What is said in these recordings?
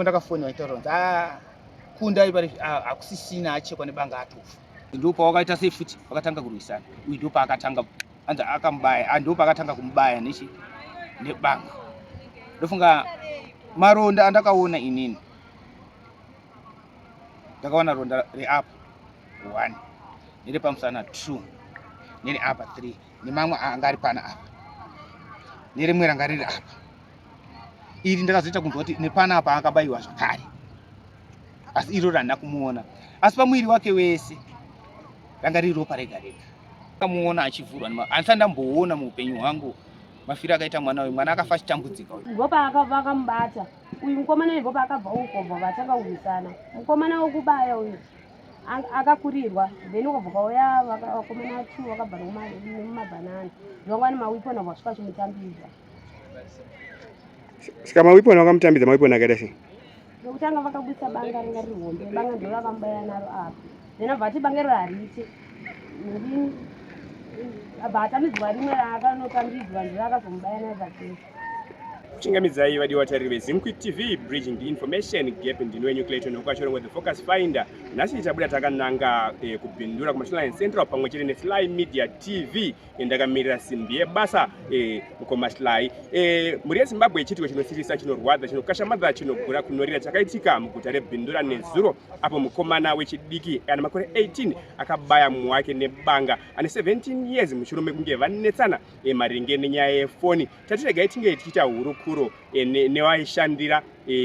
Ndipo ndakafoni vaitaura kunzi ah, kunda pari hakusisina, achekwa nebanga, atofa. Ndopawakaita sei futi, vakatanga kurwisana. Uyu ndopaakatanga, anzi akamubaya, ndopaakatanga kumubaya nechi nebanga. Ndofunga maronda andakaona inini, ndakaona ronda reapa 1, nerepamusana 2, nereapa 3, nemamwe anga ari pana apa, nerimwe ranga riri apa. Iri ndakazoita kunzwa kuti nepanapa akabayiwa zvakare, asi iro randina kumuona. Asi pamuviri wake wese ranga riri ropa rega rega. Kamuona achivhurwa, handisati ndamboona muupenyu hwangu mafiro akaita mwana uyu. Mwana akafa achitambudzika uyu. Ndopavakamubata uyu mukomana uyu, ndopaakabva uko, bva vatanga kurwisana. Mukomana wekubaya uyu akakurirwa, then ukabva kwauya vakomana two vakabva nemumabhanana, ndovanga nemaweapon, abva vasvika vachimutambidza. Saka maweapon vakamutambidza, maweapon akaita sei? Ndokutanga vakabudisa banga ringa riri hombe, banga ndo rakamubaya naro apa. Then abva ati banga iro hariite ndini, abva atambidzwa rimwe raakanotambidzwa, ndiro akazomubaya nayo pachese. Kuchingamidzai vadiwa vatariri veZimquick TV, bridging the information gap. Ndini wenyu Clayton Okwachorongo, the Focus Finder. Nhasi tabuda takananga kuBindura, kuMashonaland Central, pamwe chete neSly Media TV. Ndakamirira simbi yebasa, mukoma Sly. Mhuri yeZimbabwe, chiitiko chinosirisa, chinorwadza, chinokashamadza, chinogura kunorira chakaitika muguta reBindura nezuro, apo mukomana wechidiki ane makore 18 akabaya mumwe wake nebanga ane 17 years mushure mekunge vanetsana maringe nenyaya yefoni. Tati regai tinge tichiita hurukuro newaishandira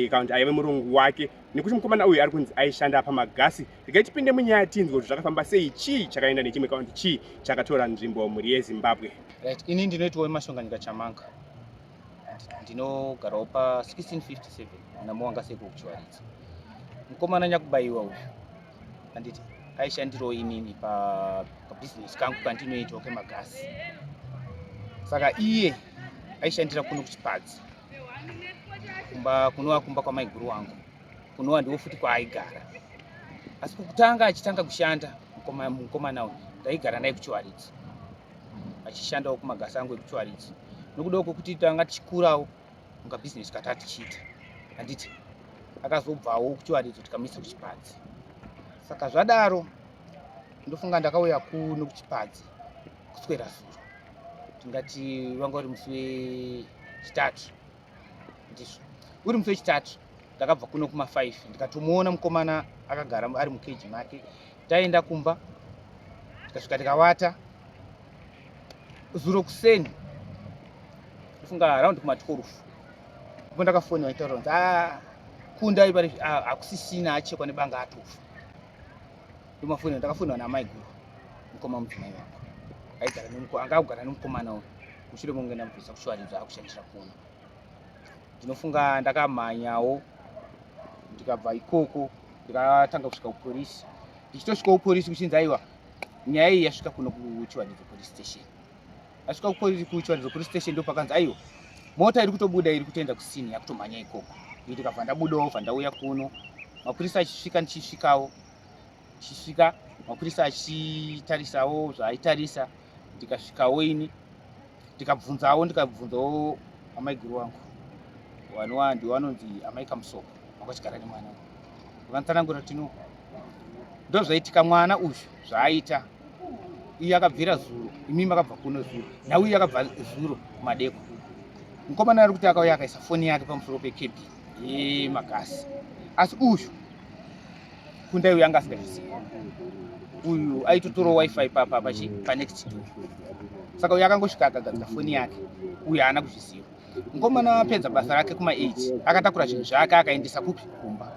kana kuti aive murungu wake, nekuti mukomana uyu ari kunzi aishanda pamagasi. Regai tipinde munyaya, tinzwe kuti zvakafamba sei, chii chakaenda nechimwe, kana kuti chii chakatora nzvimbo, mhuri yeZimbabwe. Right, ini ndinoitwawo Mashonganyika Chamanga, ndinogarawo pa 1657 muna Muwangaseko, kuChiwaridza. Mukomana nyakubayiwa uyu, handiti, aishandirawo inini pabhizinesi kangu kandinoitawo kemagasi. Saka iye aishandira kuno kuChipadzi, kumba kunova kumba kwamaiguru wangu, kunova ndiwo futi kwaaigara. Asi kukutanga achitanga kushanda mukomana uyu, ndaigara naye kuChiwaridzi, achishandawo kumagasi angu ekuChiwaridzi, nokudawo kwekuti tanga tichikurawo mukabhizinesi kataa tichiita, handiti. Akazobvawo kuChiwaridzo, tikamisa kuChipadzi. Saka zvadaro, ndofunga ndakauya kuno kuChipadzi kuswera zuro, tingati wanga uri musi wechitatu. Ndizvo, uri musi wechitatu ndakabva kuno kuma5, ndikatomuona mukomana akagara ari mukeji make. Taenda kumba, tikasvika tikavata. Zuro kuseni, ndofunga around kuma12, ndipo ndakafoni vaitaura kunzi ah, kunda pari hakusisina, achekwa nebanga, atofa. Ndomafoni ndakafonwa namaiguru, mukoma mudzimai wangu, aigara anga akugara nemukomana uyu mushure mekunge ndamubvisa kuChiwaridzo akushandira kuno. Ndinofunga ndakamhanyawo, ndikabva ikoko, ndikatanga kusvika kupolisi. Ndichitosvika kupolisi, kuchinzi aiwa, nyaya iyi yasvika kuno kuChiwaridzo police station. Asvika kuChiwaridzo police station, ndopakanzi aiwa, mota iri kutobuda, iri kutoenda kusini, yakutomhanya ikoko. Ndikabva ndabudawo, bva ndauya kuno. Mapurisa achisvika, ndichisvikawo, ndichisvika mapurisa achitarisawo zvaaitarisa. Ndikasvikawo ini, ndikabvunzawo amaiguru wangu, vanova ndivo vanonzi amai Kamusoko, vakachigara nemwana. Vakanditsanangura kuti no, ndozvaitika, mwana uyu zvaaita, iye akabvira zuro, imi makabva kuno zuro, nhau iyi akabva zuro kumadeko. Mukomana ari kuti akauya akaisa foni yake pamusoro pekebi yemagasi, asi uyu Kundai uyu anga asingazvizivi. Uyu aitotorawo WiFi papa pachi panext door. Saka uyu akangosvika akagadzika foni yake, uyu haana kuzviziva. Mukomana apedza basa rake kuma8, akatakura zvinhu zvake, akaendesa kupi? Kumba.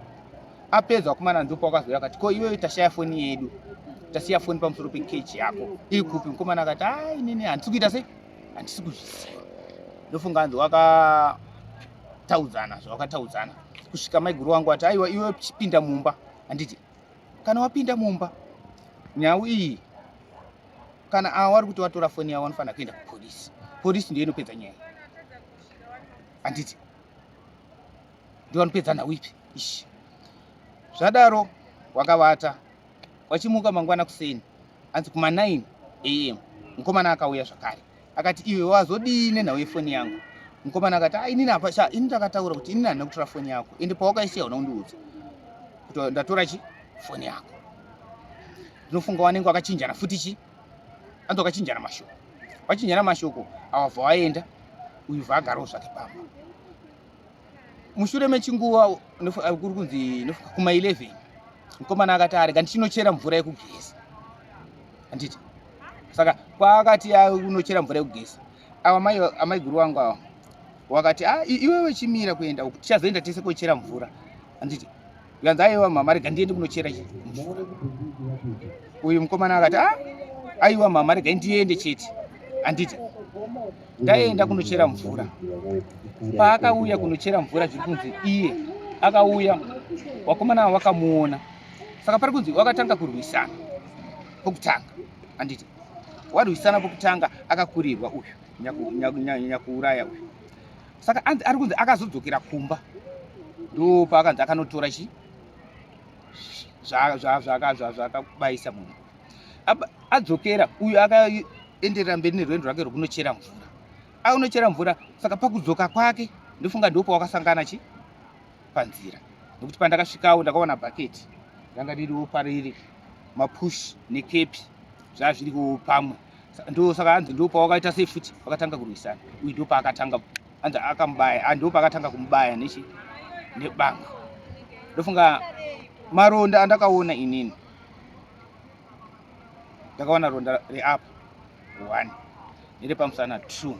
Apedza, vakomana ndipo wakazouya akati, "Ko iwewe, tashaya foni yedu, tasiya foni pamusoro pekeji yako, iri kupi?" Mukomana akati, "A, inini handisi kuita sei, handisi kuzviziva." Ndofunga hanzi wakataudzana zvawakataudzana, kusvika maiguru wangu ati, "Aiwa, iwe chipinda mumba, handiti? Kana wapinda mumba, nhau iyi, kana ava wari kuti watora foni yavo, vanofanira kuenda kupolisi. Polisi ndiyo inopedza nyaya, handiti? Ndiyo vanopedza nhau ipi ishi." Zvadaro wakavata. Wachimuka mangwana kuseni, hanzi kuma9 am, mukomana akauya zvakare akati, "Iwe wazodii nenhau yefoni yangu?" Mukomana akati, ah, inini apa sha, ini ndakataura kuti inini handina kutora foni yako, ende pawakaisiya hauna kundiudza kuti ndatora chi foni yako. Ndinofunga wanenge wakachinjana futi chi, anzi wakachinjana mashoko, wachinjana mashoko awabva waenda, uyu bva agarawo zvake pamba. Mushure mechinguva kuri kunzi kuma 11 mukomana akati arega ndichinochera mvura yekugeza, handiti? Saka kwaakati unochera mvura yekugeza, ava mai amaiguru vangu ava wakati, ah, iwewe chimira kuenda uku, tichazoenda tese kochera mvura, handiti? Zvikanzi, aiwa mama, rega ndiende kunochera mvura. Uyu mukomana akati, ah, aiwa mama, rega ndiende chete, handiti? Ndaenda kunochera mvura. Paakauya kunochera mvura, zviri kunzi iye akauya, wakomana ava wakamuona. Saka pari kunzi wakatanga kurwisana pokutanga, handiti? Warwisana pokutanga, akakurirwa uyu nyakuuraya uyu. Saka anzi ari kunzi akazodzokera kumba, ndo paakanzi akanotora chi zvakabayisa munhu. Adzokera uyu, akaenderera mberi nerwendo rwake rwekunochera mvura, anochera mvura. Saka pakudzoka kwake, ndofunga ndipo wakasangana chi panzira, nekuti pandakasvikawo ndakaona bhaketi ranga ririwo pariri, mapush nekepi zvazviriwo pamwe. Ndo saka hanzi ndo pawakaita sei futi vakatanga kurwisana. Uyu ndo paakatanga, hanzi akamubaya, ndo paakatanga kumubaya nechi nebanga. Ndofunga maronda andakaona inini, ndakaona ronda reapa 1, nerepamusana 2,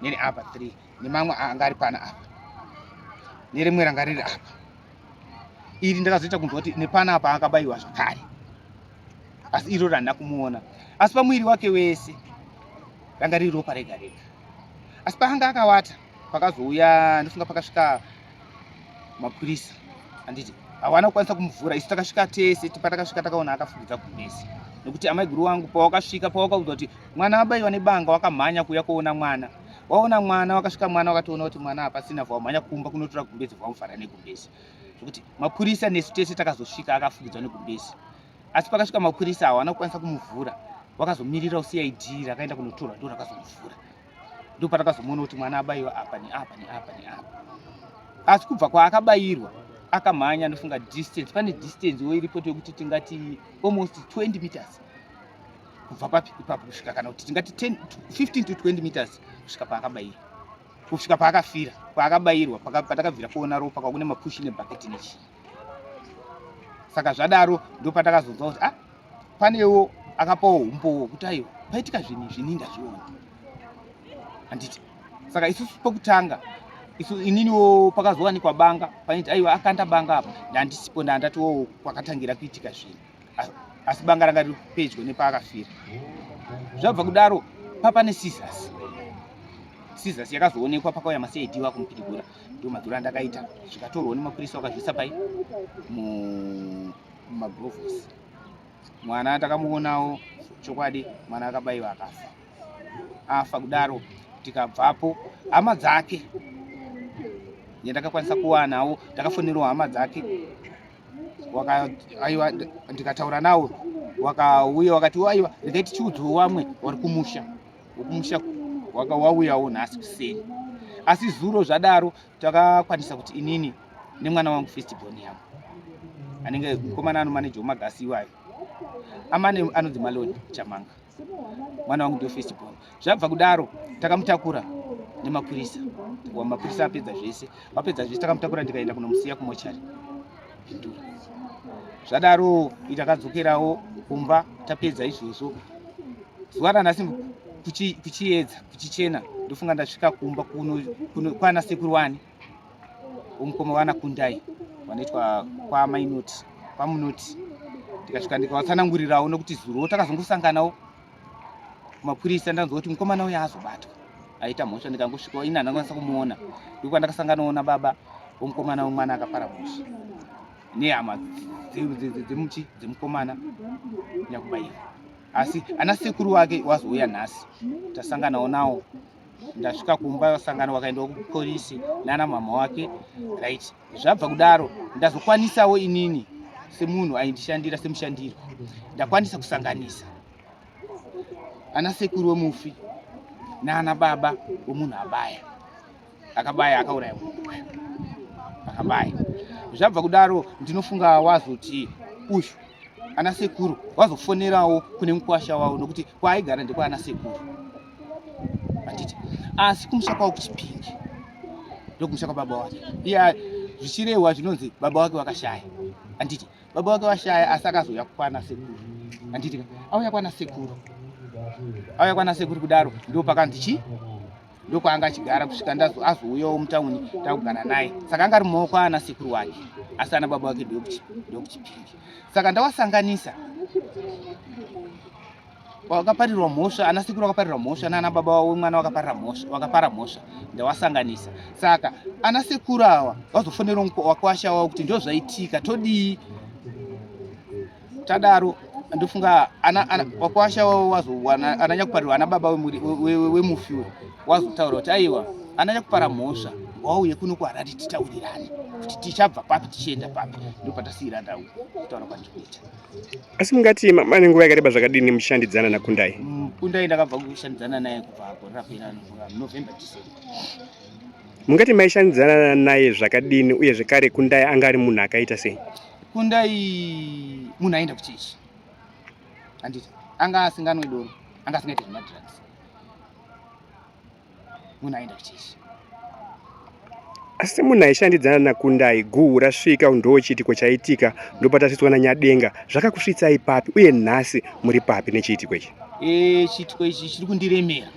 nereapa 3, nemamwe anga ari pana apa, nerimwe ranga riri apa. Iri ndakazoita kunzwa kuti nepana apa akabayiwa zvakare, asi iro randina kumuona. Asi pamuviri wake wese ranga riri ropa rega rega. Asi paanga akawata, pakazouya, ndofunga pakasvika mapurisa, handiti? Hawana kukwanisa kumuvhura. Isu takasvika tese, patakasvika takaona akafukidza gumbezi, nekuti amaiguru wangu pawakasvika, pawakaudzwa kuti mwana abayiwa nebanga, wakamhanya kuuya kuona mwana. Waona mwana, wakasvika mwana, wakatoona kuti mwana hapasina, vamhanya kumba kunotora gumbezi, vamuvhara negumbezi, zvekuti mapurisa nesu tese takazosvika akafukidzwa negumbezi. Asi pakasvika mapurisa hawana kukwanisa kumuvhura, wakazomirira CID rakaenda kunotorwa, ndo rakazomuvhura. Ndo patakazomuona kuti mwana abayiwa apa neapa neapa neapa. Asi kubva kwaakabayirwa akamhanya, ndofunga distance, pane distance wo iripo yekuti tingati almost 20 meters kubva papi ipapo kusvika, kana kuti tingati 10, 15 to 20 meters kusvika paakabayirwa, kusvika paakafira, paakabayirwa, patakabvira kuona ropa kwakune mapushi nebhaketi nechii. Saka zvadaro ndo patakazonzwa kuti, ah, panewo akapawo umbowo kuti aiwa, paitika zvinhu izvi, ini ndazviona, handiti? Saka isusu pokutanga, isu ininiwo pakazowanikwa banga, painzi aiwa akanda banga apa, ndandisipo, ndandatiwo kwakatangira kuitika zvinhu, asi banga ranga riri pedyo nepaakafira. Zvabva kudaro, papane scissors, scissors yakazoonekwa pakauya maCID vakumupidigura. Ndo madziro andakaita, zvikatorwawo nemapurisa, wakazviisa pai mumagurovhosi. Mwana takamuonawo, chokwadi mwana akabayiwa akafa. Afa kudaro, tikabvapo, hama dzake yandakakwanisa kuwanawo, ndakafonerawo hama dzake, aiwa, ndikataura nawo, wakauya wakati, aiwa, regai tichiudzawo vamwe vari kumusha, wekumusha wauyawo nhasi kuseni. Asi zuro zvadaro takakwanisa kuti inini nemwana wangu, first born yangu, anenge mukomana anomaneja wemagasi iwayo, amane anonzi Maloni Chamanga, mwana wangu ndio first born. Zvabva kudaro takamutakura nemapurisa. Mapurisa apedza zvese, vapedza zvese, takamutakura ndikaenda kunomusiya kumochari Bindura. Zvadaro takadzokerawo kumba. Tapedza izvozvo, zuva ranhasi kuchiedza, kuchichena, ndofunga ndasvika kumba kuno kwana sekuru wani umukoma wana Kundai, wanoitwa kwamainoti, kwamunoti. Ndikasvika ndikavatsanangurirawo, nokuti zuro takazongosanganawo mapurisa, ndanzwa kuti mukomana uyo azobatwa aita mhosva. Ndikangosvikawo ini handakwanisa kumuona, ndokwandakasanganawo nababa womukomana, wemwana akapara mhosva, nehama dzemuchi dzemukomana nyakubayiwa. Asi ana sekuru wake wazouya nhasi, tasanganawo nawo. Ndasvika kumba, vasangana, wakaendawo kupolisi nana mama wake, right? Zvabva kudaro ndazokwanisawo inini semunhu aindishandira semushandiro, ndakwanisa kusanganisa ana sekuru wemufi naana baba wemunhu abaya. Akabaya akauraya munhu uyu. Akabaya. Zvabva kudaro ndinofunga wazoti uyu ana sekuru wazofonerawo kune mukwasha wavo nokuti kwaaigara ndekwaana sekuru. Handiti? Asi kumusha kwavo kuChipinge. Ndokumusha kwababa wake. Iye zvichirehwa zvinonzi baba wake wakashaya. Handiti? Baba wake washaya asi akazouya kwana sekuru. Handiti? Auya kwana sekuru. Auya kwana sekuru kudaro ndo pakanzi chi ndokwaanga achigara kusvika ndazo azouyawo mutauni takugara naye. Saka anga ari mumaoko ana sekuru wake asi ana baba wake ndokuchipinge. Saka ndawasanganisa wakaparirwa mhosva ana sekuru wakaparirwa mhosva nana baba wemwana wakaparira mhosva wakapara mhosva ndawasanganisa. Saka ana sekuru awa wazofonera wakwasha wavo kuti ndozvaitika todii. Tadaro ndofunga ana wakwasha wavo wazowana ana nyakuparirwa ana baba wemufi uyu wazotaura kuti aiwa ana nyakupara mhosva wauye kuno kuHarare titaurirane kuti tichabva papi tichienda papi. Ndopatasiyira ndau kutaura kwandiri kuita. Asi mungati mane nguva yakareba zvakadini muchishandidzana naKundai? Kundai ndakabva kushandidzana naye kubva gore rapera November December. Mungati maishandidzana naye zvakadini uye zvekare Kundai anga ari munhu akaita sei? Kundai munhu aenda kuchechi. Handiti anga asinganwe doro, anga asingaiti zvemadrugs. Munhu aenda kuchechi. Asi munhu aishandidzana naKundai, guhu rasvika ndo chiitiko chaitika ndopatasvitswa naNyadenga. Zvakakusvitsai papi uye nhasi muri papi nechiitiko ichi? Chiitiko ichi chiri kundiremera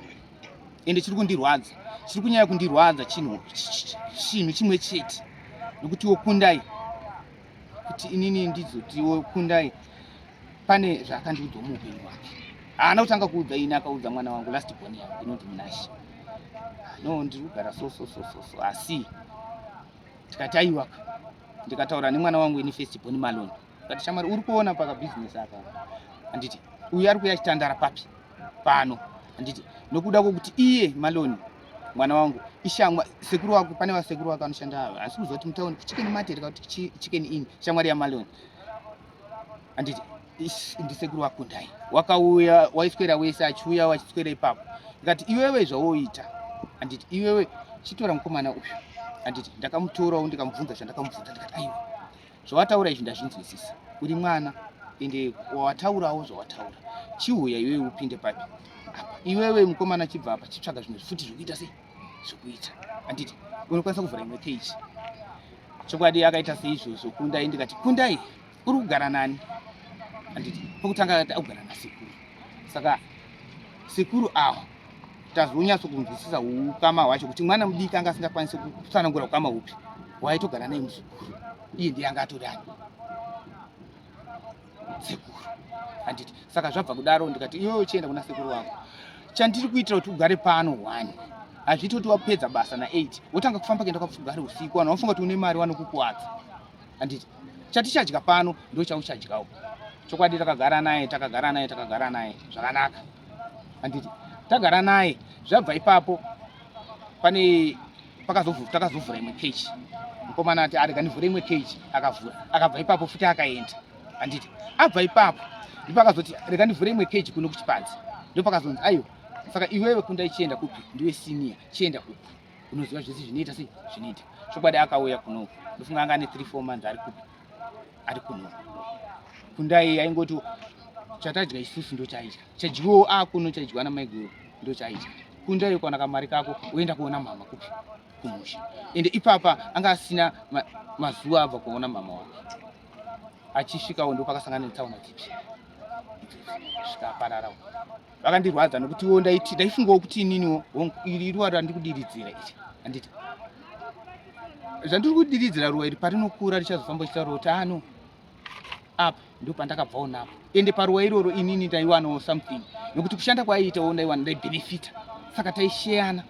ende chiri kundirwadza. Chiri kunyanya kundirwadza chinhu chimwe chete nokutiwo Kundai kuti inini ndizotiwo Kundai pane zvaakandiudzawo muupenyu hwake. Haana kutanga kuudza ini, akaudza mwana wangu last born yangu inonzi Munashe. No, ndiri kugara so so so so so asi tikati aiwa, ndikataura nemwana wangu ini first born Malone. Ndikati shamwari uri kuona paka business apa. Handiti uyu ari kuuya achitandara papi pano. Handiti nokuda kwokuti iye Malone mwana wangu ishamwa sekuru wako pane vasekuru wako anoshanda ava asi kuziva kuti mutauni Chicken Mart here kuti Chicken Inn shamwari yaMalone. Handiti ndisekuru waKundai wakauya waiswera wese achiuya wachiswera ipapo. Ndikati iwewe zvawoita handiti iwewe chitora mukomana uyu. Handiti ndakamutorawo ndikamubvunza zvandakamubvunza ndikati aiwa zvawataura izvi ndazvinzwisisa uri mwana ende wataurawo zvawataura chiuya iwewe upinde papi apa iwewe mukomana chibva apa chitsvaga zvimwe futi zvekuita sei zvekuita. Handiti unokwanisa kuvhura imwe page. Chokwadi akaita seizvozvo Kundai ndikati Kundai uri kugara nani? Handiti pokutanga akati akugara nasekuru. Saka sekuru awa tazonyatso kunzwisisa ukama hwacho kuti mwana mudiki anga asingakwanisi kutsanangura ukama hupi waitogara naye muzukuru iye ndiye anga atori ani sekuru. Handiti saka zvabva kudaro ndikati iwewe uchienda kuna sekuru wako chandiri kuitira kuti ugare pano 1 hazviiti kuti wapedza basa na 8 wotanga kufamba kuenda kwapfugare usiku vanhu vafunga kuti une mari vanokukuwadza. Handiti chatichadya pano ndo chauchadyawo. Chokwadi takagara naye takagara naye takagara naye zvakanaka. Handiti tagara naye zvabva ipapo pane takazovhura imwe page. Mukomana ati arega ndivhure imwe page akavhura akabva ipapo futi akaenda. Handiti abva ipapo ndipo akazoti rega ndivhure imwe page kuno kuchipanze. Ndipo pakazonzi aiwa saka iwewe Kundai chienda kupi ndiwe senior chienda uku unoziva zvese zvinoita sei zvinoita. Chokwadi akauya kuno ndofunga anga ane 3 4 months ari kupi ari kuno. Kundai aingoti chatadya isusu ndochaidya chadyiwawo akuno chaidyiwa namaiguru ndochaidya. Kundai ukaona kamari kako woenda kuona mama kupi kumusha. Ende ipapa anga asina mazuva abva kuona mama wake. Achisvikawo ndopakasangana netsaona dzipi svika apararawo. Vakandirwadza nokutiwo ndaifungawo kuti ininiwo iri ruwa randiri kudiridzira iri. Handiti zvandiri kudiridzira ruwa iri parinokura richazofamba richitaura kuti ano apa ndopandakabvawo napo. Ende paruwa iroro inini ndaiwanawo something nokuti kushanda kwaiitawo ndaiwana ndaibhenefita. Saka taisheyana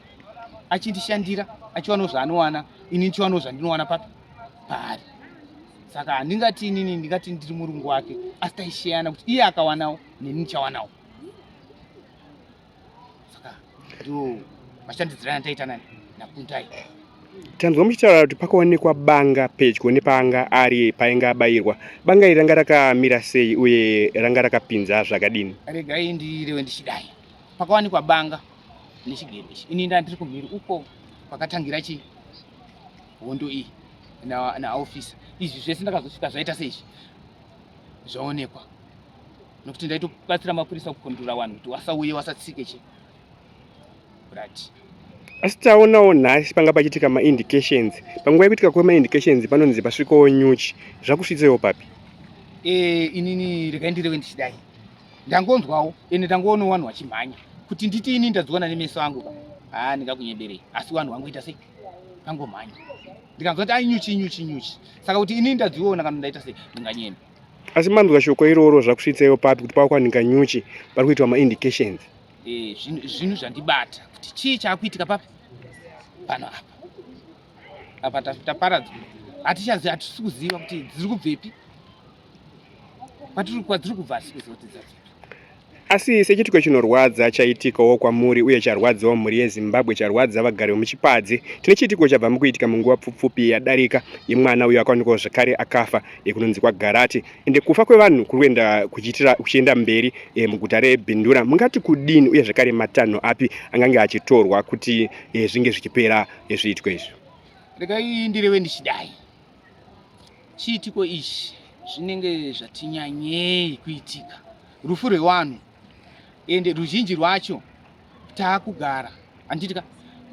achindishandira achiwanawo zvaanowana ini ndichiwanawo zvandinowana papi paari. Saka handingati inini ndingati ndiri murungu wake asi taisheyana kuti iye akawanawo neni ndichawanawo. Saka ndo mashandidzirano ataita nani naKundai. Tanzwa muchitaura kuti pakaonekwa banga pedyo nepaanga ari painga abayirwa. Banga iri ranga rakamira sei uye ranga rakapinza zvakadini? Regai ndirewe ndichidai. Pakawanikwa banga nechigero ichi. Ini ndandiri kumhiri uko. Kwakatangira chi hondo iyi naofisa izvi zvese ndakazosvika zvaita seizvi zvaonekwa nokuti ndaitobatsira mapurisa kukondura vanhu kuti wasauye wasatsike chi right. Asi taonawo nhasi panga pachiitika maindications. Panguva yekuitika kwemaindications panonzi pasvikawo nyuchi. Zvakusvitsewo papi? Inini regai ndirewe ndichidai. Ndangonzwawo ende ndangoonawo vanhu vachimhanya. Kuti nditi ini ndadziona nemeso angu ka. Haa ndingakunyeberei. Asi vanhu vangoita sei? Vangomhanya. Ndikanzwa kuti ai nyuchi nyuchi nyuchi. Saka kuti ini ndadziona kana ndaita sei? Ndinganyemba. Asi manzwa shoko iroro zvakusvitsewo papi kuti pakwanika nyuchi pari kuitwa maindications? Zvinhu zvandibata kuti chii chaakuitika papi pano apa apa taparadzwa, hatichazivi, hatisi kuziva kuti dziri kubvepi, kwadziri kubva hatisi kuziva kuti dzabvepi. Asi sechitiko chinorwadza chaitikawo kwamuri uye charwadzawo mhuri yeZimbabwe, charwadza vagari vemuChipadze, tine chiitiko chabva mukuitika munguva pfupfupi yadarika yemwana uyo akaonekwawo zvakare akafa kunonzi kwaGarati. Ende kufa kwevanhu kuri kuenda kuchienda mberi muguta reBindura. Mungati kudini uye zvakare matanho api angange achitorwa kuti zvinge zvichipera zviitiko izvi? Regai ndirewe ndichidai. Chiitiko ichi zvinenge zvatinyanyei kuitika. Rufu rwevanhu ende ruzhinji rwacho taakugara handiti ka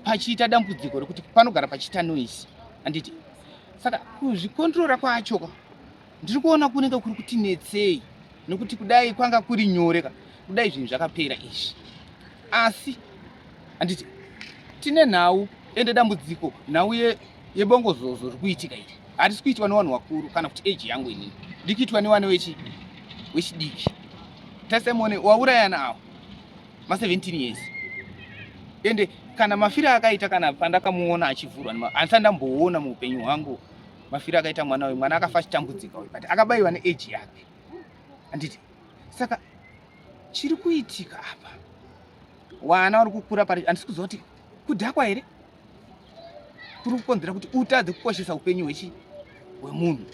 pachiita dambudziko rekuti panogara pachiita noise handiti. Saka kuzvikontrora kwacho ka ndiri kuona kunenge kuri kutinetsei nekuti kudai kwanga kuri nyore ka kudai zvinhu zvakapera izvi. Asi handiti tine nhau ende dambudziko nhau yebongozozo riri kuitika iri harisi kuitwa nevanhu vakuru kana kuti age yangu inini, ndiri kuitwa nevana wechidiki. Tasemone waurayana avo ma 17 years ende kana mafiro akaita kana pandakamuona achivhurwa handisati ndamboona muupenyu hwangu mafiro akaita mwana uyu. Mwana akafa achitambudzika uyu, but akabaiwa neage yake handiti. Saka chiri kuitika apa wana vari kukura pari handisi kuziva kuti kudhakwa here kuri kukonzera kuti utadze kukoshesa upenyu hwemunhu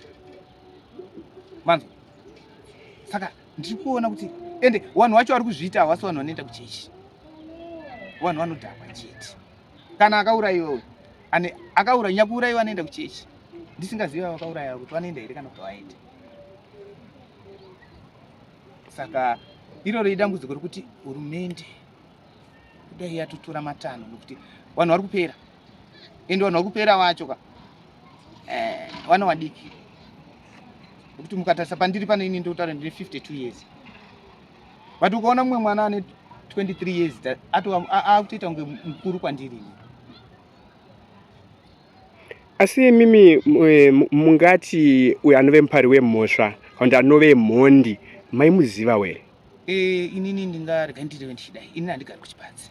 manzwa. Saka ndiri kuona kuti ende vanhu vacho vari kuzviita havasi vanhu vanoenda kuchechi, vanhu vanodhakwa chete. Kana akaurayiwa ane akaura nyakuurayiwa anoenda kuchechi, ndisingazivi vakauraya kuti vanoenda here kana kuti vaende. Saka iroro idambudziko rekuti hurumende kudai yatotora matanho nokuti vanhu vari kupera, ende vanhu vari kupera vacho ka vana vadiki. Nekuti mukatarisa pandiri pano ini ndotaura ndine 52 years, but ukaona mumwe mwana ane 23 years akutoita kunge mukuru kwandiri. Asi mimi mungati uyo anove mupari wemhosva kana kuti anove mhondi maimuziva here? Inini ndingarega ndireve ndichidai, inini handigari kuChipadze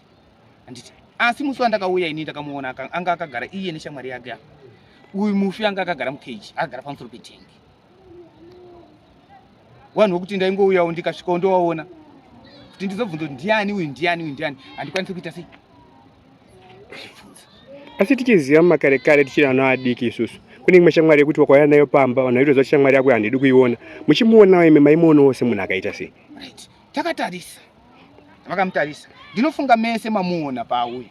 handiti. Asi musi wandakauya ini ndakamuona anga akagara iye neshamwari yake apa. Uyu mufi anga akagara mukeji, akagara pamusoro petengi. Vanhu vokuti ndaingouyawo ndikasvikawo ndovaona kuti ndizobvunza kuti ndiani uyu, ndiani uyu, ndiani, handikwanisi kuita sei kuzvibvunza. Asi tichiziva mumakare kare tichiri vana vadiki isusu, kune imwe shamwari yekuti wakauya nayo pamba vanhu vaitoziva kuti shamwari yako handidi kuiona. Muchimuonawo imi maimuonawo semunhu akaita sei? Right, takatarisa, makamutarisa, ndinofunga mese mamuona paauya,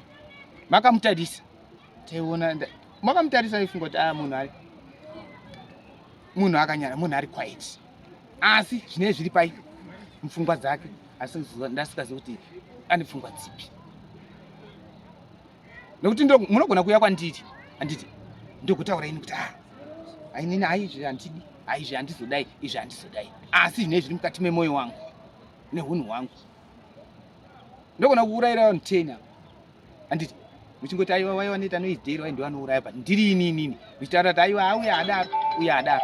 makamutarisa, taiona makamutarisa ifunga kuti munhu akanyara, munhu ari quiet, asi zvinenge zviri pai mupfungwa dzake, asi ndasikazivi kuti ane pfungwa dzipi. Nekuti munogona kuuya kwandiri handiti, ndokutaura ini kuti ainini hai izvi handidi, hai izvi handizodai, izvi handizodai, asi zvinenge zviri mukati memwoyo wangu nehunhu hwangu. Ndogona kuurayira vanhu 10 apa handiti, muchingoti aiwa waiwa noita noise daily wai ndovanouraya, but ndiri ini inini muchitaura kuti aiwa auya adaro uya adaro.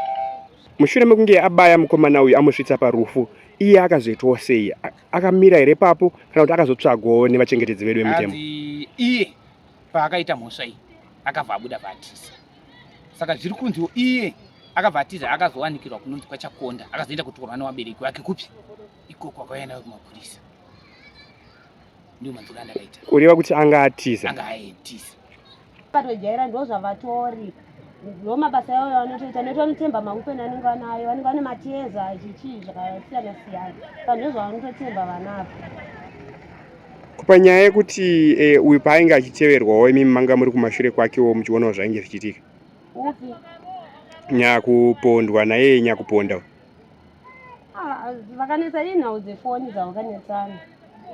Mushure mekunge abaya mukomana uyu amusvitsa parufu, iye akazoitwawo sei? Akamira here papo kana kuti akazotsvagwawo nevachengetedzi vedu vemutemo? Hanzi iye paakaita mhosva iyi akabva abuda paatiza. Saka zviri kunziwo iye akabva atiza akazowanikirwa kunonzi kwaChakonda, akazoenda kutorwa nevabereki vake kupi ikoko, akauya naye kumapurisa. Ndiwo manzwiro andakaita. Kureva kuti anga atiza? Anga aitiza. Vatojaira ndo zvavatori, ndo mabasa yavo vanotoita nekuti vanotemba maweapon anenge vanayo, vanenge vane mateza chichii zvakasiyana siyana, saka ndozvavanototemba vanazvo. Panyaya yekuti uyu paainge achiteverwawo, imi manga muri kumashure kwakewo muchionawo zvainge zvichiitika? Upi? Nyakupondwa naye, nyakuponda. Ah, vakanetsa inhau dzefoni dzavakanetsana,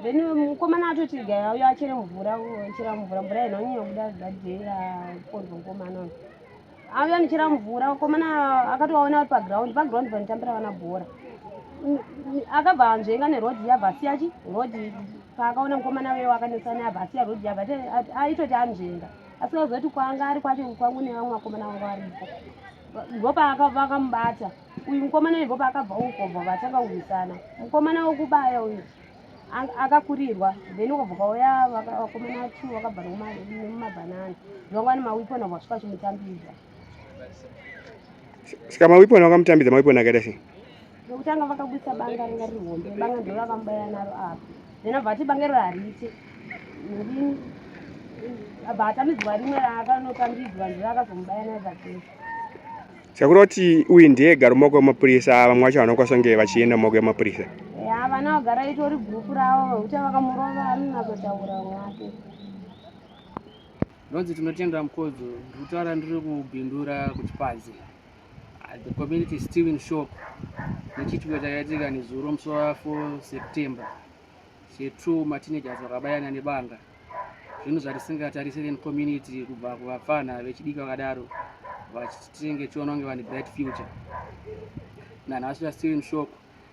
then mukomana atoti gaya uyo achere mvura, achera mvura, mvura inonyanya kuda that apondwa. Mukomana uyu auya anochera mvura, mukomana akatovaona vari paground, paground panotambira vana bhora. Akabva anzvenga nerodhi, yabva asiya chi rodhi. Paakaona mukomana wewo akanetsana, yabva asiya rodhi, yabva aitoti anzvenga, asingazoti kwanga ari kwacho kwangu nevamwe vakomana vanga varipo. Ndopavakamubata uyu mukomana uyu, ndopaakabva uko, bva vatanga kurwisana. Mukomana wekubaya uyu akakurirwa, then ukabva kwauya vakomana two vakabva nemumabhanana, ndovanga vane maweapon, vabva vasvika vachimutambidza. Saka maweapon vakamutambidza, maweapon akaita sei? Nokutanga vakabudisa banga ringa riri hombe, banga ndo vakamubaya naro apa, then abva ati banga iro hariite ndini, abva atambidzwa rimwe raakanotambidzwa, ndiro akazomubaya nayo pachese. Saka kureva kuti uyu ndiye gari mumaoko emapurisa, vamwe vacho vanokwanisa kunge vachienda mumaoko emapurisa? Ya, vana vagara itori gurupu ravo vekuti vakamurova anonatsotaura mwake. Ndonzi Tinotenda Mukodzo, ndiri kutaura ndiri kuBindura kuChipadze. The community is still in shock nechiitiko chakaitika nezuro musi wa4 September che2, mateenagers vakabayana nebanga, zvinhu zvatisingatarisiri in community kubva kuvapfana vechidiki vakadaro, vachitenge tichiona kunge vane bright future. Nanhasi we are still in shock,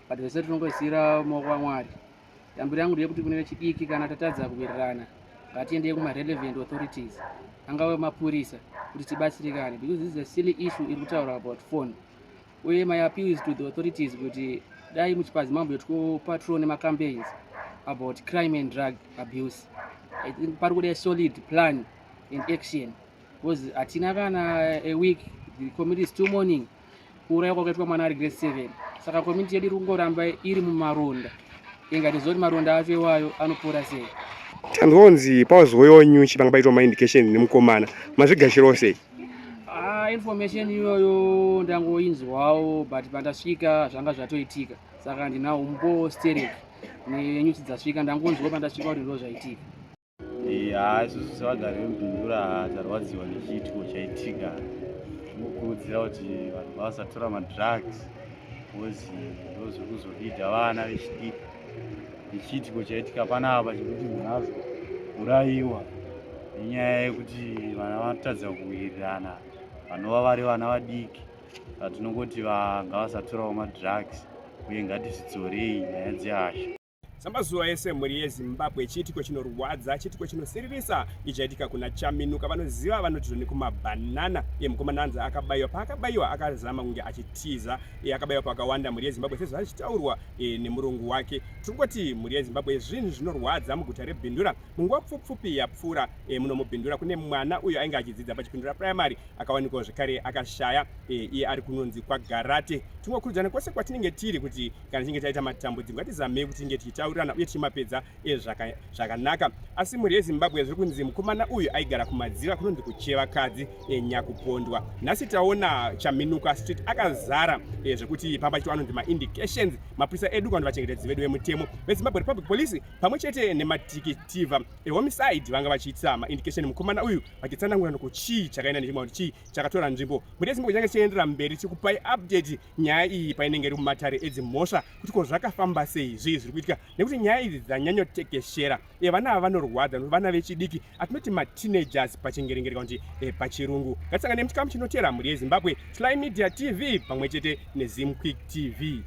but vese tinongozira mumaoko aMwari. Yambiro yangu ndeyekuti kune vechidiki, kana tatadza kuwirirana, ngatiendei kumarelevant authorities, angave mapurisa, kuti tibatsirikane, because this is a silly issue iri kutaura about phone. Uye my appeal is to the authorities kuti dai muChipadze mamboitwa patrol nemacampaigns about crime and drug abuse. I think pari kuda solid plan and action, because hatina kana a week, the community is still mourning kuuraya kwakaitwa mwana ari grade 7. Saka community yedu iri kungoramba iri mumaronda, ingatizoti maronda acho iwayo anopora sei? Tanzonzi pazouyawo nyuchi, panga paitwa maindication nemukomana, mazvigashirawo sei? Ah, information iyoyo ndangoinzwawo, but pandasvika zvanga zvatoitika, saka handina umbo sterek nenyuchi dzasvika. Ndangonzwa pandasvika kuti ndo zvaitika. Ha, isusu sevagari vemuBindura tarwadziwa nechiitiko chaitika. Tinokurudzira kuti vanhu vasatora madrugs, because ndo zviri kuzoleada vana vechidiki nechiitiko chaitika panapa chekuti munhu azourayiwa nenyaya yekuti vana vatadza kuwirirana, vanova vari vana vadiki. Tinongoti ngavasatorawo madrugs, uye ngatizvidzorei nyaya dzehasha. Samazuva ese, mhuri yeZimbabwe, chiitiko chinorwadza, chiitiko chinosiririsa ichaitika kuna Chaminuka. Vanoziva vanoti zvoni kumabhanana. Iye mukomana anzi akabayiwa, paakabayiwa akazama kunge achitiza. Iye akabayiwa pakawanda, mhuri yeZimbabwe, sezvo achitaurwa nemurungu wake. Tirikungoti, mhuri yeZimbabwe, zvinhu zvinorwadza muguta reBindura. Munguva pfupfupi yapfuura, muno muBindura kune mwana uyo ainge achidzidza paChipindura Primary, akawanikwa zvekare akashaya, iye ari kunonzi kwaGarate. Tingokurudzana kwose kwatinenge tiri kuti kana tichinge taita matambudziko, ngatizamei kuti tinge tichitaurirana uye tichimapedza zvakanaka. Asi mhuri yeZimbabwe, zviri kunzi mukomana uyu aigara kuMadziva kunonzi kuChevakadzi, nyakupondwa. Nhasi taona Chaminuka Street akazara, zvekuti pamba chito anonzi maindications. Mapurisa edu kana vachengetedzi vedu vemutemo veZimbabwe Republic Police pamwe chete nematikitivha ehomicide vanga vachiita maindication mukomana uyu, vachitsanangura nokuchii chakaenda nechimwe kuti chii chakatora nzvimbo. Mhuri yeZimbabwe, change chiendera mberi chikupai update nyaya iyi painenge iri mumatare edzimhosva, kuti ko zvakafamba sei, zvii zviri kuitika, nekuti nyaya idzi dzanyanyotekeshera. Vana ava vanorwadza, vana vechidiki atinoti mateenagers pachingerengere kana kuti pachirungu. Ngatisangane muchikamu chinotera, mhuri yeZimbabwe. Sly Media TV pamwe chete neZim Quick TV.